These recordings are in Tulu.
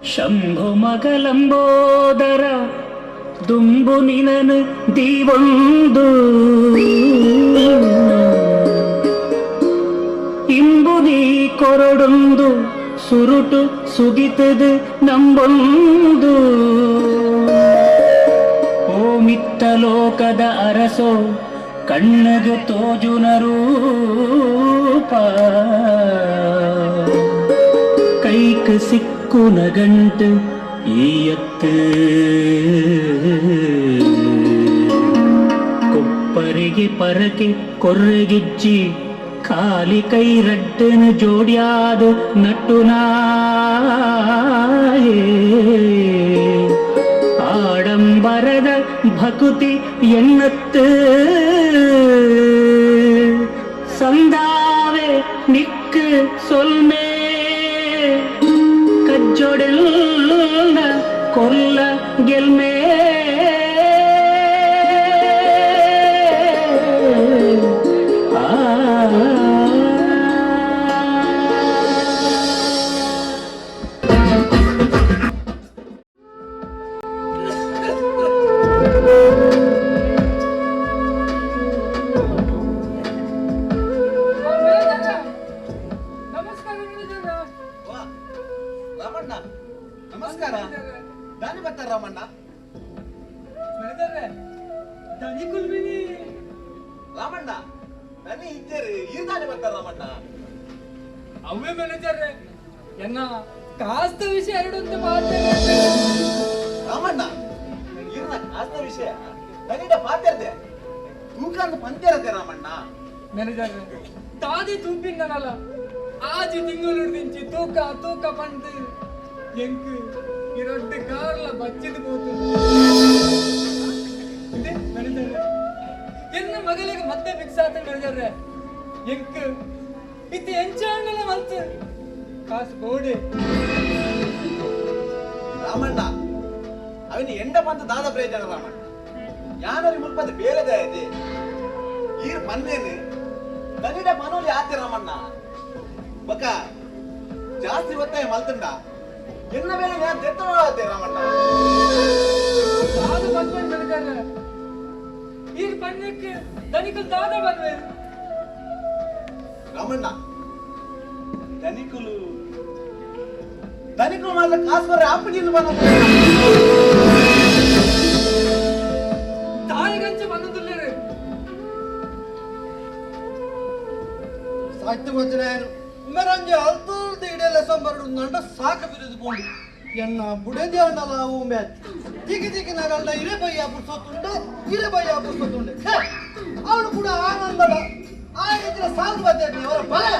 ಶಂಭು ಮಗಲಂಬೋದರ ದುಂಬು ನಿನನು ದೀವೊಂದು ಇಂಬು ನೀ ಕೊರಡೊಂದು ಸುರುಟು ಸುಗಿತದು ನಂಬೊಂದು ಓ ಮಿತ್ತ ಲೋಕದ ಅರಸೋ ಕಣ್ಣಗು ತೋಜುನ ರೂಪ ಕೈಕ್ ಸಿಕ್ಕುನ ಗಂಟು ಈಯತ್ತು ಕೊಪ್ಪರಿಗೆ ಪರಕೆ ಕೊರ್ರಗಿಜ್ಜಿ ಕಾಲಿ ಕೈ ರಡ್ಡನ ಜೋಡ್ಯಾದ ನಟ್ಟುನಾಯೇ ಆಡಂಬರದ ಭಕುತಿ ಎನ್ನತ್ತು ಸಂದಾವೆ ನಿಕ್ಕು ಸೊಲ್ಮೇ ಕಜ್ಜೊಡೆಲ್ಲ ಕೊಲ್ಲ ಗೆಲ್ಮೇ ನಮಸ್ಕಾರ ಮ್ಯಾನೇಜರ್. ವಾ, ರಾಮಣ್ಣ ನಮಸ್ಕಾರ. ದಾನಿ ಬರ್ತಾರ ರಾಮಣ್ಣ. ಮ್ಯಾನೇಜರ್ರೆ, ದನಿ ಕುಲ್ಬಿನಿ. ರಾಮಣ್ಣ ದನಿ ಇದ್ದೇರಿ ಈರ್ ದಾನಿ ಬರ್ತಾರ ರಾಮಣ್ಣ. ಅವೇ ಮ್ಯಾನೇಜರ್ರೆ, ಎನ್ನ ಕಾಸ್ತ ವಿಷಯ ಎರಡು ಅಂತ ಮಾತಾಡ. ರಾಮಣ್ಣ ಈರ್ನ ಕಾಸ್ನ ವಿಷಯ ದನಿಡ ಪಾತೆರ್ದೆ ತೂಕಂದು ಪಂತೇರದೆ ರಾಮಣ್ಣ. ಮ್ಯಾನೇಜರ್, ತಾದಿ ತುಂಬಿನ್ನನಲ್ಲ ಆಜಿ ತಿಂಗಳು ದಿಂಚಿ ತೂಕ ತೂಕ ಪಂದು ಎಂಕ್ ಇರೊಡ್ಡು ಕಾರ್ಲ ಬಚ್ಚಿದ್ ಪೋತು. ಇದೆ ಮ್ಯಾನೇಜರ್, ಎನ್ನ ಮಗಳಿಗೆ ಮತ್ತೆ ಫಿಕ್ಸ್ ಆತ ಮ್ಯಾನೇಜರ್. ಎಂಕ್ ಇತ್ತೆ ಎಂಚಾಂಡಲ ಮಲ್ತು ಕಾಸು ಬೋಡೆ. ರಾಮಣ್ಣ ಅವನ ಎಂಡ ಪಂತ ದಾದ ಪ್ರಯೋಜನ ರಾಮಣ್ಣ. ಯಾನರಿ ಮುಲ್ಪದ ಬೇಲೆದ ಇದೆ ಈರ್ ಪನ್ನೇನು ದನಿಡ ಪನೋಲಿ ಆತೆ ರಾಮಣ್ಣ. ಬಕ ಜಾಸ್ತಿ ಒತ್ತಾಯ ಮಲ್ತುಂಡ ಎನ್ನ ಬೇಲೆ ಯಾನ್ ದೆತ್ತನೋ ಆತೆ ರಾಮಣ್ಣ. ದಾದ ಪನ್ಪೇರು ಮ್ಯಾನೇಜರ್, ಈರ್ ಪನ್ನೆಕ್ ದನಿಕುಲ್ ದಾದ ಪನ್ವೇರು? ರಾಮಣ್ಣ ದನಿಕುಲು ದನಿಕುಲು ಮಾತ್ರ ಕಾಸು ಬರ್ರೆ ಆಪುಜಿಂದು ಬಂದ. ತಾಯಿಗಂಚ ಬಂದುಲ್ಲೇರು. ಸಾಹಿತ್ಯ ವಚನ ಉಮೆರಂಜೆ ಅಲ್ತಲ್ದ ಇಡೆಲ್ಲ ಸಂಬರಡು ನಂಡ ಸಾಕ ಬಿರುದು ಪೋಂಡು ಎನ್ನ ಬುಡೆದಿ ಅಂಡಲ ಉಮೆ ತಿಗಿ ತಿಗಿ ನಗಲ್ಡ ಇರೆ ಬಯ್ಯ ಪುರ್ಸೊತ್ತುಂಡೆ ಇರೆ ಬಯ್ಯ ಪುರ್ಸೊತ್ತುಂಡೆ. ಅವಳು ಕೂಡ ಆನಂದಡ ಆ ಸಾಕು ಬರ್ತೇನೆ ಅವರ ಬಲಯ.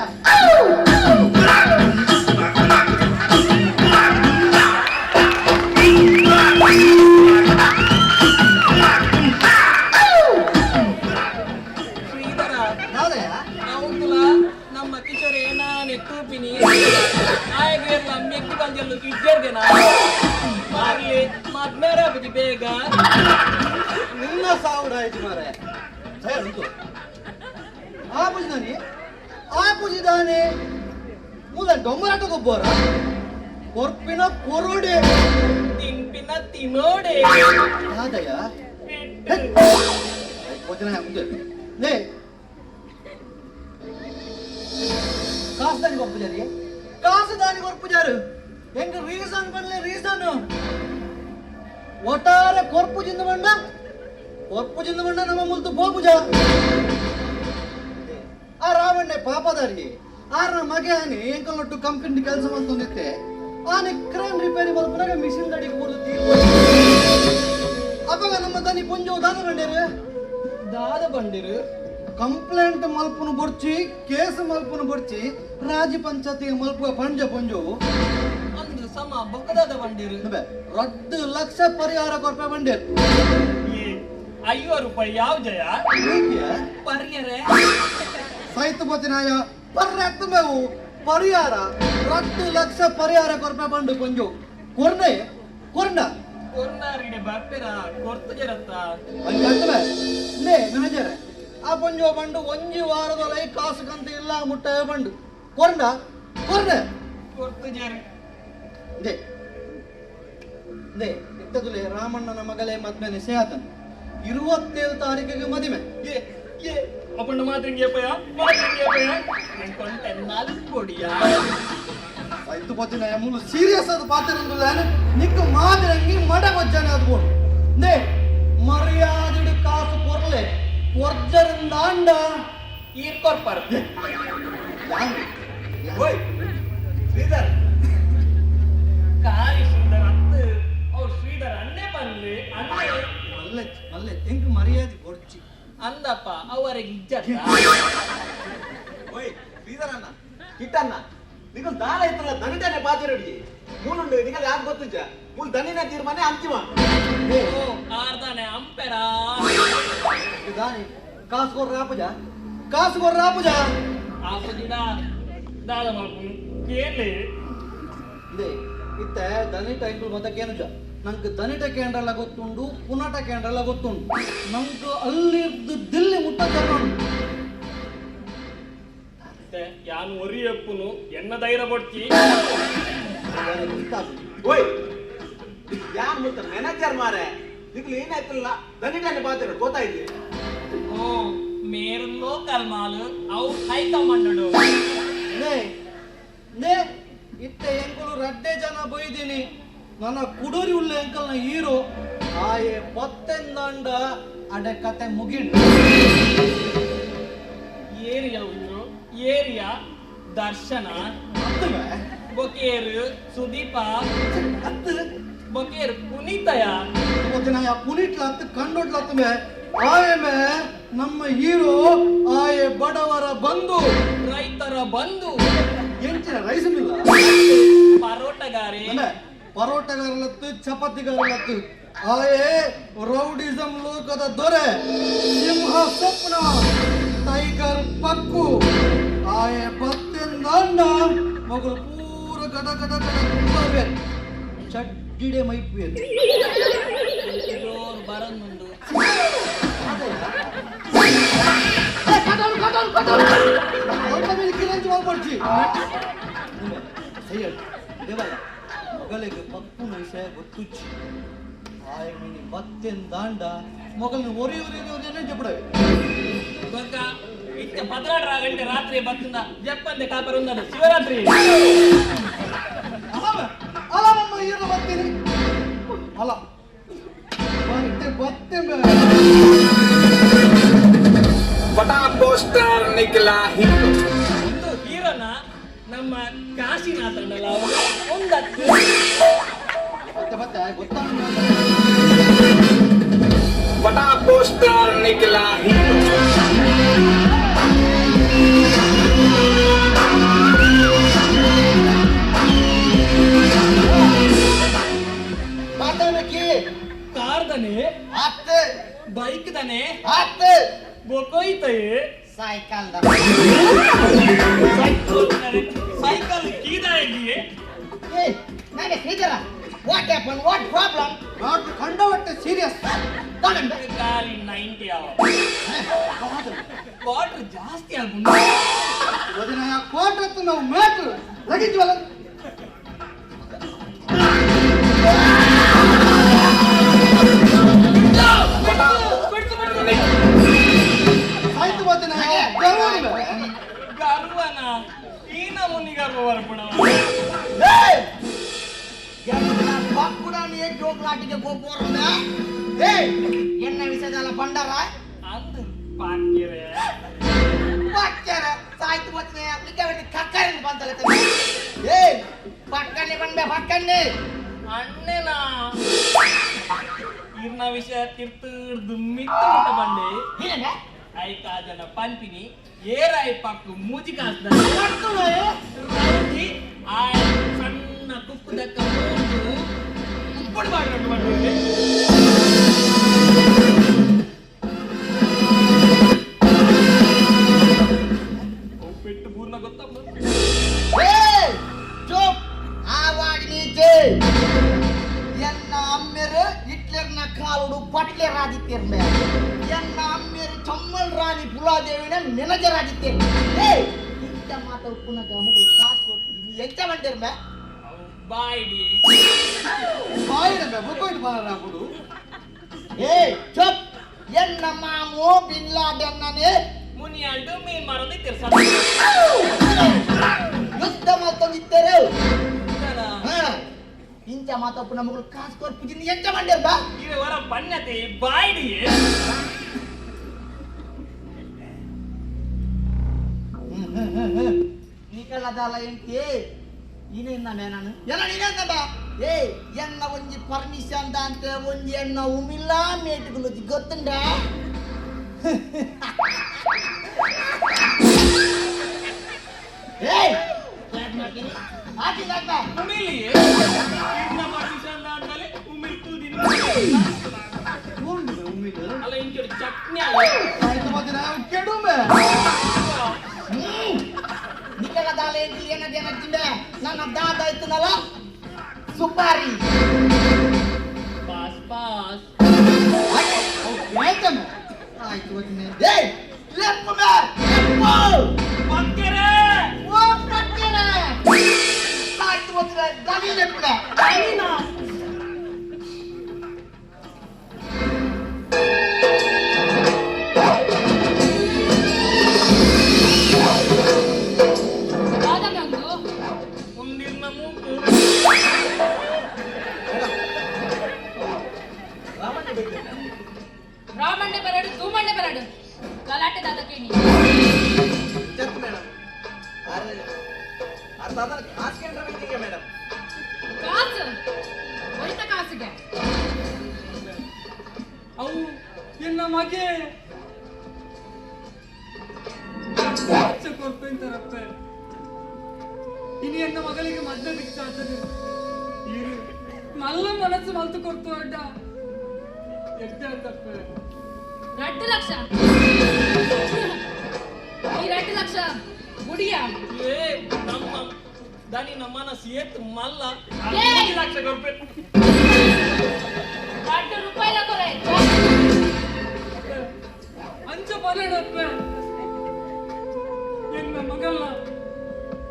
ಶ್ರೀಧರ. ಯಾವ್ದಯ್ಯ? ನೌಕುಲ ನಮ್ಮ ಕಿಶೋರ್ ಏನಾನೆ ತೂಪಿನಿ ನಾಯಕರೆಲ್ಲ ಮೆಕ್ಕು ಬಂಜಲ್ಲು ಇಜ್ಜರ್ದೆನ ಮಾರ್ಲಿ ಮದ್ಮೇರ ಬುಜಿ ಬೇಗ. ನಿನ್ನ ಸಾವುಡ ಆಯ್ತು ಮಾರೆ ಸರಿ ಉಂಟು. ಆ ಪೂಜಿದಾನೆ ಆ ಪೂಜಿದಾನೆ ಮೂಲ ಡೊಂಬರಾಟ ಗೊಬ್ಬರ ಕೊರ್ಪಿನ ಕೊರೋಡೆ ತಿನ್ಪಿನ ತಿನ್ನೋಡೆ. ಆದಯ್ಯ ಪೂಜನ ಉಂಟು ಲೇ ಕಾಸುದಾನಿ ಕೊರ್ಪುಜಾರಿ ಕಾಸುದಾನಿ ಕೊರ್ಪುಜಾರು ಹೆಂಗ ರೀಸನ್ ಬನ್ಲೆ ರೀಸನ್ ಒಟ್ಟಾರೆ ಕೊರ್ಪುಜಿಂದ ಬಂಡ ಕೊರ್ಪುಜಿಂದ ಬಂಡ ನಮ್ಮ ಮುಲ್ತು ಪೋಪುಜ. ಆ ರಾವಣ್ಣೆ ಪಾಪದಾರಿ ಆರ್ನ ಮಗೆ ಆನೆ ಎಂಕಲ್ನೊಟ್ಟು ಕಂಪನಿ ಕೆಲಸ ಮಾಡ್ತೊಂದಿತ್ತೆ ಆನೆ ಕ್ರೇನ್ ರಿಪೇರಿ ಮಲ್ಪನಾಗ ಮಿಷಿನ್ ದಡಿಗೆ ಬುರ್ದು ತೀರ್. ಅಪಗ ನಮ್ಮ ದನಿ ಪುಂಜು ದಾದ ಬಂಡೇರು ದಾದ ಬಂಡಿರು. ಕಂಪ್ಲೇಂಟ್ ಮಲ್ಪುನು ಬೊರ್ಚಿ ಕೇಸ್ ಮಲ್ಪುನು ಬೊರ್ಚಿ ರಾಜಿ ಪಂಚಾಯತಿಗೆ ಮಲ್ಪುವ ಪಂಜ ಪುಂಜು. ಒಂದು ಸಮ ಬೊಕ್ಕದಾದ ಬಂಡಿರು. ರಡ್ಡು ಲಕ್ಷ ಪರಿಹಾರ ಕೊರ್ಪೆ ಬಂಡೇರು. 50 ರೂಪಾಯಿ ಯಾವ ಜಯ? ಏಕೆ? ಪರ್ಯರೆ. ಸಾಹಿತ್ಯ ಪತಿನಾಯ ಪರ್ರೆ ಪರಿಹಾರ 2 ಲಕ್ಷ ಪರಿಹಾರ ಕೊರ್ಪೆ ಬಂಡು ಪುಂಜು ಕೊರ್ನೆ ಕೊರ್ನ. ಕೊರ್ನಾರಿಡೆ ಬರ್ಪೆರ ಕೊರ್ತು ಜರತ್ತ. ಅಂಚಂತವೆ ಲೇ ಮ್ಯಾನೇಜರ್ ಆ ಪಂಜೋ ಬಂಡು ಒಂಜಿ ವಾರದೊಲೈ ಕಾಸು ಕಂತ ಇಲ್ಲ ಮುಟ್ಟ ಬಂಡು ಕೊರ್ನ ಕೊರ್ನೆ. ಕೊರ್ತು ಜರ. ಇದೆ They ಇತ್ತದುಲೆ ರಾಮಣ್ಣನ ಮಗಲೇ ಮದ್ಮೆ ನಿಷೇಧನ 27 ತಾರೀಕಿಗೆ ಮದಿಮೆ. ಏ ಏ ಅಪ್ಪಣ್ಣ ಮಾತ್ರಂಗೆ ಅಪ್ಪಯ್ಯ ಮಾತ್ರಂಗೆ ಅಪ್ಪಯ್ಯ ಎಂಕೊಂಟೆ 4 ಕೋಡಿಯ ಆಯ್ತು ಪತ್ತಿನ ಮೂಲು ಸೀರಿಯಸ್ ಅದು ಪಾತಿರಂದುಲ್ಲ ನಿಕ್ಕ ಮಾದಿರಂಗಿ ಮಡ ಬಜ್ಜಾನೆ ಅದು ಬೋಡು. ನೇ ಮರ್ಯಾದಿಡು ಕಾಸು ಕೊರ್ಲೆ ಕೊರ್ಜರಿಂದಾಂಡ ಈರ್ ಕೊರ್ಪರ್. ಓಯ್ ಶ್ರೀಧರ್ ಕಾರಿ ಶ್ರೀಧರ್ ಅತ್ತು ಅವ್ರು ಶ್ರೀಧರ್ ಅಣ್ಣೆ ಪನ್ಲೆ ಅಣ್ಣೆ ಮಲ್ಲೆ ಮಲ್ಲೆ ಎಂಕ್ ಮರ್ಯಾದೆ ಕೊಡ್ಚಿ ಅಂದಪ್ಪ ಅವರಿಗೆ ಇಜ್ಜತ್ತ. ಓಯ್ ಶ್ರೀಧರ್ ಅಣ್ಣ ಕಿಟ್ಟಣ್ಣ ನಿಗಲ್ ದಾರ ಇತ್ತಲ್ಲ ದನಿಟನೆ ಪಾತಿರಡಿ ಮೂಲುಂಡು ನಿಗಲ್ ಯಾಕೆ ಗೊತ್ತುಜ ಮೂಲ ದನಿನ ತೀರ್ಮಾನ ಅಂತಿಮ. ಓ ಆರ್ದಾನೆ ಅಂಪೆರಾ ದಾನಿ ಕಾಸು ಕೊರ್ರ ಆಪುಜ ಕಾಸು ಕೊರ್ರ ಆಪುಜ ಆಪುಜಿಡ ದಾದ ಮಲ್ಪುನು ಕೇಳಿ ಇದೆ ಇತ್ತ ದನಿಟ ಎಂಕುಲು ಮತ್ತ ಕೇನುಜ ನಂಗೆ ದನಿಟ ಕೇಂದ್ರಲ್ಲ ಗೊತ್ತುಂಡು ಪುನಟ ಕೇಂದ್ರಲ್ಲ ಗೊತ್ತುಂಡು ನಂಗೆ ಅಲ್ಲಿರ್ದು ದಿಲ್ಲಿ ಮುಟ್ಟ ಜನ ಉಂಟು. ಯಾನು ಒರಿಯಪ್ಪುನು ಎನ್ನ ಧೈರ್ಯ ಕೊಡ್ತಿ. ಓಯ್ ಯಾನ್ ಮುತ್ತ ಮ್ಯಾನೇಜರ್ ಮಾರೆ ನಿಗಲ್ ಏನಾಯ್ತಲ್ಲ ದನಿಟನೆ ಪಾತಿರ ಗೊತ್ತಾಯ್ತು. ಓ ಮೇರು ಲೋಕಲ್ ಮಾಲ್ ಅವು ಹೈಕಮಾಂಡ್. ನೇ ನೇ ಇತ್ತ ಎಂಕುಲು ರಡ್ಡೆ ಜನ ಬೈದೀನಿ ನನ್ನ ಕುಡೋರಿ ಉಳ್ಳ ಎಂಕಲ್ನ ಹೀರೋ ಆಯೆ ಬತ್ತೆಂದಂಡ ಅಡೆ ಕತೆ ಮುಗಿಂಡು. ಏರಿಯಾ ಉಂಡು ಏರಿಯಾ ದರ್ಶನ ಅತ್ತುವೆ ಬೊಕೇರು ಸುದೀಪ ಅತ್ತು ಬೊಕೇರು ಪುನೀತಯ ಗೊತ್ತಿನ ಪುನೀಟ್ಲ ಅತ್ತು ಕಂಡೋಟ್ಲ ಅತ್ತುವೆ ಆಯಮೆ ನಮ್ಮ ಹೀರೋ ಆಯೆ ಬಡವರ ಬಂಧು ರೈತರ ಬಂಧು ಎಂಚಿನ ರೈಸ್ ಮಿಲ್ಲ ಪರೋಟಗಾರಿ ಪರೋಟಗಾರಲತ್ತು ಚಪಾತಿಗಾರಲತ್ತು ಆಯೆ ರೌಡಿಸಂ ಲೋಕದ ದೊರೆ ಸಿಂಹ ಸ್ವಪ್ನ ಟೈಗರ್ ಪಕ್ಕು ಆಯೆ ಬತ್ತೆಂದಾಂಡ ಮಗಳು ಪೂರ ಗಡ ಗಡ ಗಡ ಕುಪ್ಪವೆ ಚಡ್ಡಿಡೆ ಮೈಪುವೆ ಜೋರು ಬರನುಂಡು. ಕಟಲು ಕಟಲು ಕಟಲು ಅಲ್ಪ ಮೇಲೆ ಕಿರಂಚಿ ಮಾಡ್ಕೊಡ್ಚಿ ಸೈ ದೇವಲ್ಲ ಮಗಳಿಗೆ ಪಪ್ಪುನ ವಿಷಯ ಗೊತ್ತುಚ್ಚಿ ಆಯ್ ಮಿನಿ ಬತ್ತೆಂದಾಂಡ ಮೊಗಲ್ನ ಒರಿ ಒರಿ ಒರಿಯೇ ಜಪಡವೆ. ಬೊಕ್ಕ ಇತ್ತ 12 ಗಂಟೆ ರಾತ್ರಿ ಬತ್ತುಂದ ಜಪ್ಪಂದೆ ಕಾಪರುಂದದು ಶಿವರಾತ್ರಿ. ಅಲ್ಲ ಅಲ್ಲ ನಮ್ಮ ಈರ ಬರ್ತೀನಿ ಅಲ್ಲ ಬತ್ತೆ ಬತ್ತೆ ಬಟಾ ಪೋಸ್ಟರ್ ನಿಕ್ಲಾ ಹೀರೋ ಒಂದು ಹೀರೋನ ನಮ್ಮ ಕಾಶಿನಾಥಣ್ಣಲ್ಲ ಒಂದತ್ತು ಮತ್ತೆ ಮತ್ತೆ ಗೊತ್ತಾ ಬಟಾ ಪೋಸ್ಟರ್ ನಿಕ್ಲಾ ಹೀರೋ. ಕಾರ್ದನೆ ಅತ್ತೆ ಬೈಕ್ ದನೆ ಅತ್ತೆ ಬೊಕೊಯ್ತಯೆ ಸೈಕಲ್ ಸೈಕಲ್ ಕೀದಾಗಿ. ಏ ನಾನೇ Sridhara. What happen what problem? Not ಕಂಡವಟ್ಟೆ serious ಖಾಲಿ 90 ಆವ ಕ್ವಾರ್ಟರ್ ಜಾಸ್ತಿ ಆಗುಂಡು. ವದಿನ ಕ್ವಾರ್ಟರ್ ಹತ್ತು ನಾವು ಮ್ಯಾಟ್ರ್ ಲಗಿಜ್ವಲ್ಲ. ಆಯ್ತು ವದಿನ ಗರ್ವನಿವೆ ಗರ್ವನ ಈ ನಮೂನಿ ಗರ್ವ ಬರ್ಪಣ. ಪಕ್ಕುಡಾನಿ ಜೋಗ್ಲಾಟಿಗೆ ಗೋಪೋರ್ದ ಏ ಎನ್ನ ವಿಷಯದಲ್ಲ ಬಂಡಾರ ಅಂದು ಪಾಕ್ಯರೆ ಪಕ್ಕರ ಸಾಯ್ತು ಬತ್ತನೆ ಅಪ್ಲಿಕೆ ಕಕ್ಕರಿಂದ ಬಂತಲ್ಲ ಏ ಪಕ್ಕನೆ ಬಂಡೆ ಪಕ್ಕನೆ ಅಣ್ಣನ ಇರ್ನ ವಿಷಯ ತಿರ್ತಿಡ್ದು ಮಿತ್ತು ಮುಟ್ಟ ಬಂಡೆ ಏನ ಐಕಾ ಜನ ಪಂಪಿನಿ ಏರಾಯಿ ಪಕ್ಕು ಮೂಜಿ ಕಾಸ್ದ ರೌಡಿ ಆ ಸಣ್ಣ ಕುಪ್ಪುದಕ್ಕ ಮೂಜು ಉಪ್ಪುಡು ಮಾಡ್ಕೊಂಡು ಬಂದಿದ್ದೆ. ಪೆಟ್ಟು ಪೂರ್ಣ ಗೊತ್ತಮ್ಮ. ಏ ಚುಪ್ ಆವಾಗ್ ನೀಚೆ ಎನ್ನ ಅಮ್ಮೆರು ಹಿಟ್ಲರ್ನ ಕಾಲುಡು ಪಟ್ಲರ್ ಆಗಿತ್ತಿರ್ಮೆ ಎನ್ನ ಅಮ್ಮೆರು ಚಮ್ಮಲ್ ರಾಣಿ ಪುಲಾದೇವಿನ ಮೆನಜರ್ ಆಗಿತ್ತೇನೆ. ಏ ಇಂಥ ಮಾತು ಉಪ್ಪುನಗ ಮಗಳು ಕಾಸು ಕೊಟ್ಟು ಎಂತ ಬಂದಿರ್ಮೆ ಅವು ಬಾಯ್ಡಿ ಬಾಯಿಡ ಬೊಕ್ಕೋಯ್ತು ಬಾರ ಏ ಚಪ್ ಎನ್ನ ಮಾಮು ಬಿನ್ ಲಾಡೆನ್ ನಾನೇ ಮುನಿಯಂಡು ಮೀನ್ ಮಾರೋದು ತಿರ್ಸ ಯುದ್ಧ ಮಲ್ತೊಂದಿತ್ತೆರು ಇಂಚ ಮಾತಪ್ಪು ನಮಗಳು ಕಾಸು ಕೊರ್ಪುಜಿನ ಎಂಚ ಮಂಡ್ಯರ್ ಬಾ ಇವೆ ವರ ಪಣ್ಣತೆ ಬಾಯ್ಡಿ ನಿಕಲದಾಲ ಎಂಟಿ ಇನೇನ ನಾನು ಎಲ್ಲ ನೀನೇನ ಬಾ ಏ ಎನ್ನ ಒಂಜಿ ಪರ್ಮಿಷನ್ ದಾಂತೆ ಒಂಜಿ ಎನ್ನ ಉಮಿಲ್ಲ ಮೇಟುಗಳು ಗೊತ್ತುಂಡ ಏಯ್ ಹಾಕಿದಾಕ ಉಮಿಲಿ ಇನ್ನ ಪರ್ಮಿಷನ್ ದಾಂತಲೆ ಉಮಿಲ್ ತೂದಿನ ಉಂಡು ಉಮಿಲ್ ಅಲ್ಲ ಇಂಚೋಡಿ ಚಟ್ನಿ ಆಯ್ತು ಮತ್ತೆ ನಾವು ಕೆಡುಮೆ ನಿಕಲದಾಲ ಎಂಟಿ ಏನದೇನತ್ತಿಂದ ನನ್ನ ದಾದ ಆಯ್ತನಲ್ಲ ಸುಪಾರಿ ಪಾಸ್ ಪಾಸ್ ಆಯ್ತಮ್ಮ ಆಯ್ತು ಮತ್ತೆ ಏಯ್ ಲೆಪ್ಪು ಮೇ ಲೆಪ್ಪು ಪಕ್ಕರೆ ಓ ಪಕ್ಕರೆ ಆಯ್ತು ಮತ್ತೆ ದನಿ ಲೆಪ್ಪು ದನಿನಾ ಮುಂದಿನ ಮೂಕು ರಾಮಣ್ಣೆ ಬರಡು ತೂಮಣ್ಣೆ ಬರಡು ಗಲಾಟೆ ದಾದ ಕೇಣಿ ಜತ್ ಮೇಡಮ್ ಅರೆ ಅರ್ಧ ಕಾಸು ಕೇಂದ್ರ ಮೀಟಿಂಗ್ ಮೇಡಮ್ ಕಾಸು ಒಯ್ತ ಕಾಸಿಗೆ ಅವು ಎನ್ನ ಮಗೆ ಕೊರ್ಪೆಂತಾರಪ್ಪೆ ಇನಿ ಎನ್ನ ಮಗಳಿಗೆ ಮದ್ವೆ ಫಿಕ್ಸ್ ಆಗ್ತದೆ ಇರು ಮಲ್ಲ ಮನಸ್ಸು ಮಲ್ತು ಕೊಡ್ತು ಅಡ್ಡ ಎಡ್ಡೆ ಅಂತಪ್ಪೆ 2 ಲಕ್ಷ ಈ 2 ಲಕ್ಷ ಗುಡಿಯ ಏ ನಮ್ಮ ದನಿ ನಮ್ಮ ಮನಸ್ಸು ಏತ್ ಮಲ್ಲ ಏಯ್! 5 ಲಕ್ಷ ಕೊರ್ಪೆ 2 ರೂಪಾಯಿ ಕೊರೆ ಅಂಚ ಬರಡಪ್ಪೆ ಎನ್ನ ಮಗಲ್ಲ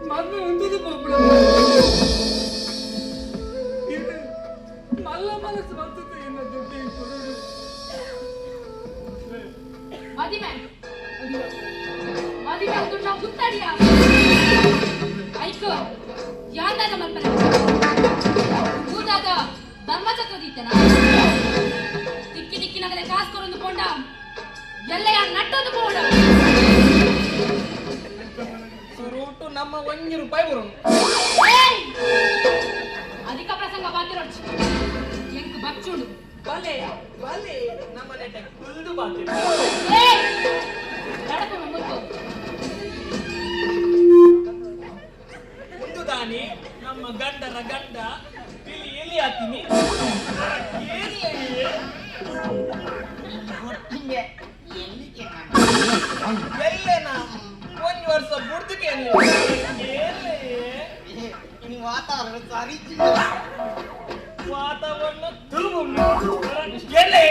ಮದ್ವೆ ಹೊಂದುದು ಪೋಪುಡ ಮಲ್ಲ ಮನಸ್ಸು ಬರ್ತದೆ ಎನ್ನ ದುಡ್ಡು ಕೊಡೋದು ಮದಿಮೆ ಮದಿಮೆ ದುಡ್ಡು ನಾವು ಗುತ್ತಾಡಿಯ ಐಕೋ ಯಾಂದಾದ ಮಲ್ಪನೆ ಊದಾದ ಧರ್ಮಚಕ್ರ ದೀತನ ತಿಕ್ಕಿ ತಿಕ್ಕಿನಗಲೆ ಕಾಸು ಕೊರೊಂದು ಪೋಂಡ ಎಲ್ಲೆಯ ನಟ್ಟೊಂದು ಪೋಂಡ ಸುರೂಟು ನಮ್ಮ 1 ರೂಪಾಯಿ ಬರೋನು ಏಯ್! ಅಧಿಕ ಪ್ರಸಂಗ ಬಾತಿರೋಚ್ ಎಂಕ್ ಬಚ್ಚುಡು ಬಲೆ ಬಲೆ ನಮ್ಮ ನೆಟ್ಟ ಕುಲ್ದು ಬಾತಿ ಏಯ್! ನಡಪು ಮುತ್ತು ಒಂದು ದಾನಿ ನಮ್ಮ ಗಂಡರ ಗಂಡ ಇಲ್ಲಿ ಎಲ್ಲಿ ಹಾಕ್ತೀನಿ ಎಲ್ಲೇನಾ ಒಂದು ವರ್ಷ ಬುಡ್ದಕ್ಕೆ ವಾತಾವರಣ ಸರಿ ವಾತಾವರಣ ತುಳುಬು ಎಲ್ಲೇ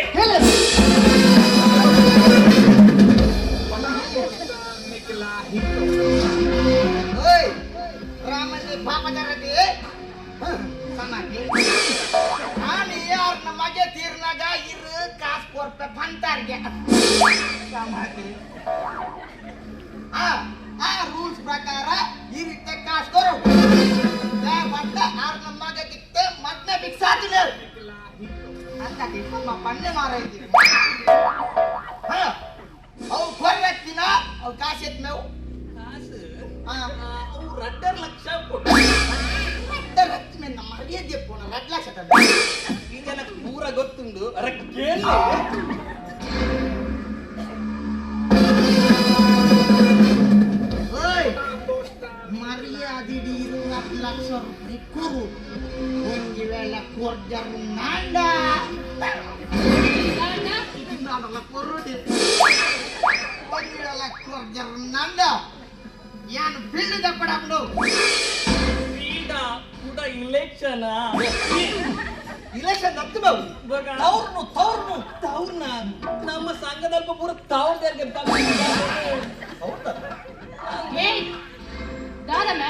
ಓಯ್ ರಾಮಣ್ಣೆ ಪಾಪಚಾರತಿ ಸಣ್ಣಕ್ಕೆ ನಾನು ಯಾರನ್ನ ಮಗೆ ತೀರ್ನಾಗ ಇರು ಕಾಸು ಕೊರ್ಪೆ ಬಂತಾರ್ಗೆ ಆ ಆ ರೂಲ್ಸ್ ಪ್ರಕಾರ ಈ ರೀತಿ ಕಾಸು ಕೊರು ಬಂದ ಆರ್ ನಮ್ಮ ಮಗ ಕಿತ್ತೆ ಮದ್ನೆ ಫಿಕ್ಸ್ ಆತಿನ ಅಂತ ನಮ್ಮ ಪಣ್ಣೆ ಮಾರೈತಿ ಹಾ ಅವು ಕೊರ್ರತ್ತಿನ ಅವು ಕಾಸು ಎತ್ಮೇವು ಕಾಸು ಹಾ ಅವು 2 ಲಕ್ಷ ಕೊಟ್ಟು 2 ನಮ್ಮ ಮರ್ಯಾದೆ ಪೋಣ 2 ಲಕ್ಷ ತಂದೆ ಈಗ ನನಗೆ ಪೂರ ಗೊತ್ತುಂಡು ಅರೆ ಕೇಳಿ ಓಯ್ ಮರ್ಯಾದೆ 2 ಲಕ್ಷ ರೂಪಾಯಿ ಕೊರು ಒಂದು ವೇಳೆ ಕೊರ್ಜರು ನಾಂಡ ನಾನಲ್ಲ ಕೊರುಡಿ ಒಂದು ವೇಳೆ ಕೊರ್ಜರು ನಾಂಡ ಯಾನು ಬಿಲ್ಲು ದಪ್ಪಡಾಪಡು ಪೀಡ ಕೂಡ ಇಲೆಕ್ಷನ್ ಇಲೆಕ್ಷನ್ ದತ್ತು ಬಾಬು ತವ್ರನು ತವ್ರನು ತವ್ರನ ನಮ್ಮ ಸಂಘದಲ್ಪ ಪೂರ ತವ್ರದರ್ಗೆ ಏಯ್ ದಾದಮ್ಮ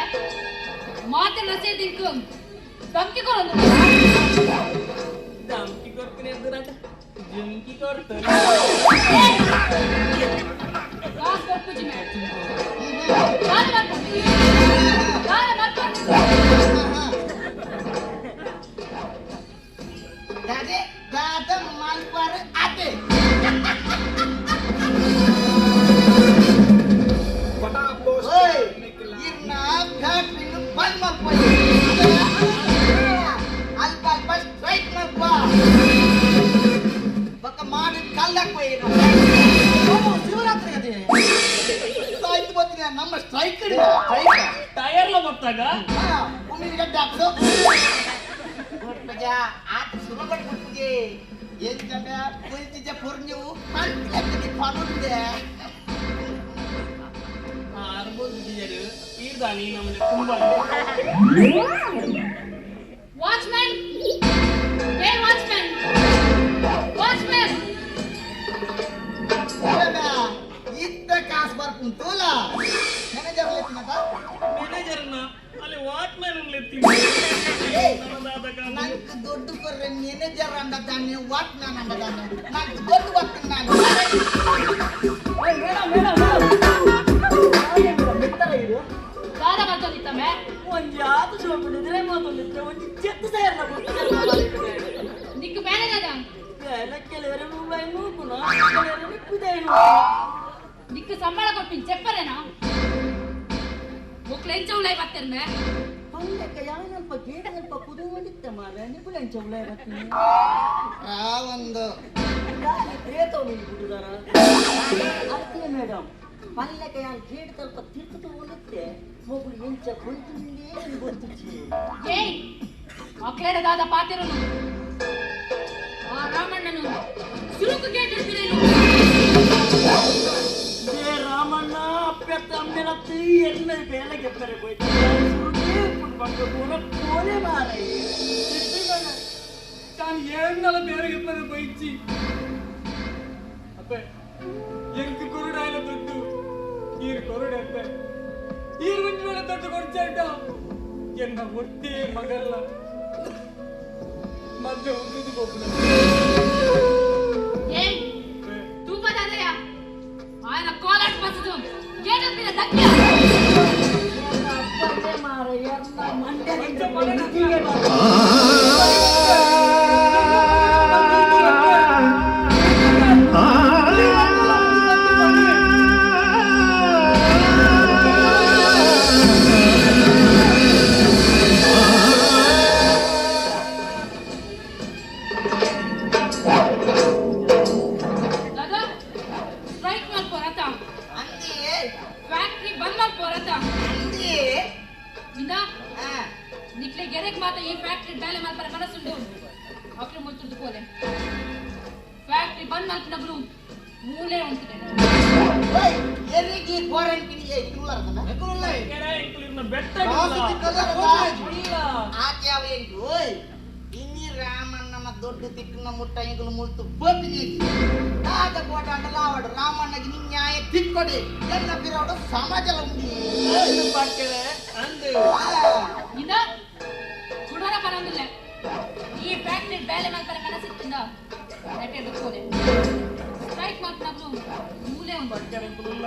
ಮಾತೆಲ್ಲ ಸೇರ್ದಿಂಕು ಧಮ್ಕಿ ಕೊರೊಂದು ಧಮ್ಕಿ ಕೊರ್ತೀನಿ ಅಂದ್ರಾಟ ಜುಮ್ಕಿ ಕೊಡ್ತಾರೆ ಕಾಸ್ ಕೊಡ್ಪುಜಿ ಮೇ ದಾನ ಮಾಡ್ಕೊಂಡು ದಾನ ಮಾಡ್ಕೊಂಡು ದಾದೆ ದಾದ ಮಲ್ಪರ್ ಆತೆ ಓಯ್ ಇರ್ನ ಫ್ಯಾಕ್ಟ್ರಿನ ಬಂದ್ ಮಲ್ಪ ಅಲ್ಪ ಅಲ್ಪ ಸ್ಟ್ರೈಕ್ ಮಲ್ಪ ಬಕ್ಕ ಮಾಡಿ ಕಲ್ಲಕ್ಕೆ ಹೋಯಿನ ಶಿವರಾತ್ರಿ ಕತೆ ಆಯ್ತು ಬರ್ತೀನಿ ನಮ್ಮ ಸ್ಟ್ರೈಕ್ ಸ್ಟ್ರೈಕ್ ಟೈರ್ಲ ಬರ್ತಾಗ ಉಮ್ಮಿನ ಗಡ್ಡೆ ಹಾಕ್ಸು ಗುಟ್ಪಜ ಆತ ಸುರುಗಡ್ ಗುಟ್ಪುಜೆ ಎಂಚಂಡ ಕುಲ್ತಿಜ ಪುರ್ನಿವು ಪಂಟ್ಲೆಕ್ಕದಿ ಪನುಂದೆ ಅರ್ಬೋದು ಟೀಚರ್ ಈರ್ದಾನಿ ನಮ್ಮನೆ ತುಂಬ ವಾಚ್ಮ್ಯಾನ್ ಏ ವಾಚ್ಮ್ಯಾನ್ ವಾಚ್ಮ್ಯಾನ್ ಇತ್ತ ಕಾಸು ಬರ್ಪುಂತೂಲ ಮ್ಯಾನೇಜರ್ ಲೆತ್ತಿನತ ಮ್ಯಾನೇಜರ್ನ ಅಲ್ಲಿ ವಾಚ್ಮ್ಯಾನ್ ಲೆತ್ತಿ ನಂಗೆ ದುಡ್ಡು ಕೊರ್ರೆ ಮ್ಯಾನೇಜರ್ ಅಂಡದಾನೆ ವಾಚ್ಮ್ಯಾನ್ ಅಂಡದಾನೆ ನಂಗೆ ದುಡ್ಡು ಬರ್ತೀನಿ ನಾನು ಮೇಡಮ್ ಮೇಡಮ್ ಮೇಡಮ್ ದಾದ ಮಾಡ್ಕೊಂಡಿತ್ತಮ್ಮೆ ಒಂಜಿ ಆತು ಶೋಪಿಡಿದ್ರೆ ಮಾತೊಂದಿತ್ತೆ ಒಂಜಿ ಚೆತ್ತು ಸೇರ್ಲ ನಿಕ್ಕು ಬೇರೆ ದಾದ ಕೆಲವರು ರೂಪಾಯಿ ನೂಕುನ ಕೆಲವರು ನಿಕ್ಕುದೇನು ನಿಕ್ಕು ಸಂಬಳ ಕೊಟ್ಟಿನಿ చెప్పರೇನಾ ಒಕ್ಲು ಎಂಚ ಉಲೈ ಬರ್ತಿರ್ಮೆ ಪಂಡಕ್ಕ ಯಾನಲ್ಪ ಗೇಡಲ್ಪ ಕುದುವಂದಿತ್ತೆ ಮಾರ ನಿಕುಲು ಎಂಚ ಉಲೈ ಬರ್ತೀನಿ ರಾವಂದು ದಾನಿ ಪ್ರೇತವ ನೀನು ಬಿಡುದಾರ ಅತ್ತೆ ಮೇಡಮ್ ಪಲ್ಲಕ್ಕ ಯಾನ್ ಗೇಡ್ ತಲ್ಪ ತಿರ್ತುದು ಒಂದಿತ್ತೆ ಮೊಗುಲು ಎಂಚ ಕೊಯ್ತಿಂದೇ ಗೊತ್ತಿಚ್ಚಿ ಏಯ್ ಮಕ್ಕಳೇಡ ದಾದ ಪಾತಿರುನು ಆ ರಾಮಣ್ಣನು ಸುರುಕು ಗೇಟ್ ಇಡ್ತಿರೇನು ಏ ರಾಮಣ್ಣ ಅಪ್ಪೆತ್ತ ಅಮ್ಮೆನತ್ತಿ ಎನ್ನ ಬೇಲೆಗೆ ಎಪ್ಪರೆ ಹೋಯ್ತು ಬಂಗ ಪೂರ ಕೋಲೆ ಮಾರಯ್ಯ ತಾನು ಏನ್ನಲ ಬೇರೆಗೆ ಪರ ಬೈಚಿ ಅಪ್ಪೆ ಎಂಕ್ ಕೊರುಡಾಯನ ದುಡ್ಡು ಈರು ಕೊರುಡೆ ಅಪ್ಪೆ ಈರು ಒಂಜಿ ವೇಳೆ ದುಡ್ಡು ಕೊಡ್ಚಾಟ ಎನ್ನ ಒಟ್ಟೇ ಮಗಲ್ಲ ಮದ್ವೆ ಉಂಟು ಗೋಪುನ ಏಯ್ ತೂಪ ದಾದಯ್ಯ ఆయన ಕೋಲಾಟ ಬಸದು ಗೇಟ್ ಹತ್ತಿರ ದಕ್ಕ್ಯ ಅಪ್ಪಂದೆ ಮಾರಯ್ಯ ಮಂಡ್ಯ ದಾದಾ ಸ್ಟ್ರೈಕ್ ಮಾಡ್ಕೋರತ ಅಂದಿಯೇ ಫ್ಯಾಕ್ಟ್ರಿ ಬಂದ್ ಮಾಡ್ಕೋರತ ಅಂದಿಯೇ ಇಂದ ಹಾ ನಿಕ್ಲೆ ಗೆರೆಗ್ ಮಾತ ಈ ಫ್ಯಾಕ್ಟ್ರಿ ಬೇಲೆ ಮಾಡ್ತಾರ ಮನಸ್ಸುಂಡು ಅಕ್ರೆ ಮುಲ್ತುರ್ದು ಕೋಲೆ ಫ್ಯಾಕ್ಟ್ರಿ ಬಂದ್ ಮಾಡ್ಕೊಂಡಬ್ರು ಮೂಲೆ ಉಂಟಿದೆ ಓಯ್ ಎರಿಗೆ ಕ್ವಾರಂಟೈನ್ ಇರುಲಾರದನ ಬೆಟ್ಟ ಆಕೆ ಅವ ಎಂಟು ಓಯ್ ಇನ್ನಿ ರಾಮಣ್ಣನ ದೊಡ್ಡ ತಿಕ್ಕನ ಮುಟ್ಟ ಇಂಗುಲು ಮುಲ್ತು ಬೋಪಿನಿ ದಾದ ಕೋಟ ಅಂಡಲ ಆವಡು ರಾಮಣ್ಣಗೆ ನಿನ್ ನ್ಯಾಯ ತಿಕ್ಕೊಡಿ ಎಲ್ಲ ಬಿರವಡು ಸಮಾಜಲ ಉಂಡಿ ಅಂದು ಇಂದ ಕುಡೋರ ಬರಂದಿಲ್ಲ ಈ ಫ್ಯಾಕ್ಟ್ರಿ ಬೇಲೆ ಮಾಡ್ತಾರೆ ಮನಸ್ಸಿತ್ತಿಂದ ನೆಟ್ಟೆ ಕೋಲೆ ಸ್ಟ್ರೈಕ್ ಮಾಡ್ಕೊಂಡಬ್ರು ಮೂಲೆ ಉಂಟು ಎಂಕುಲುಲ್ಲ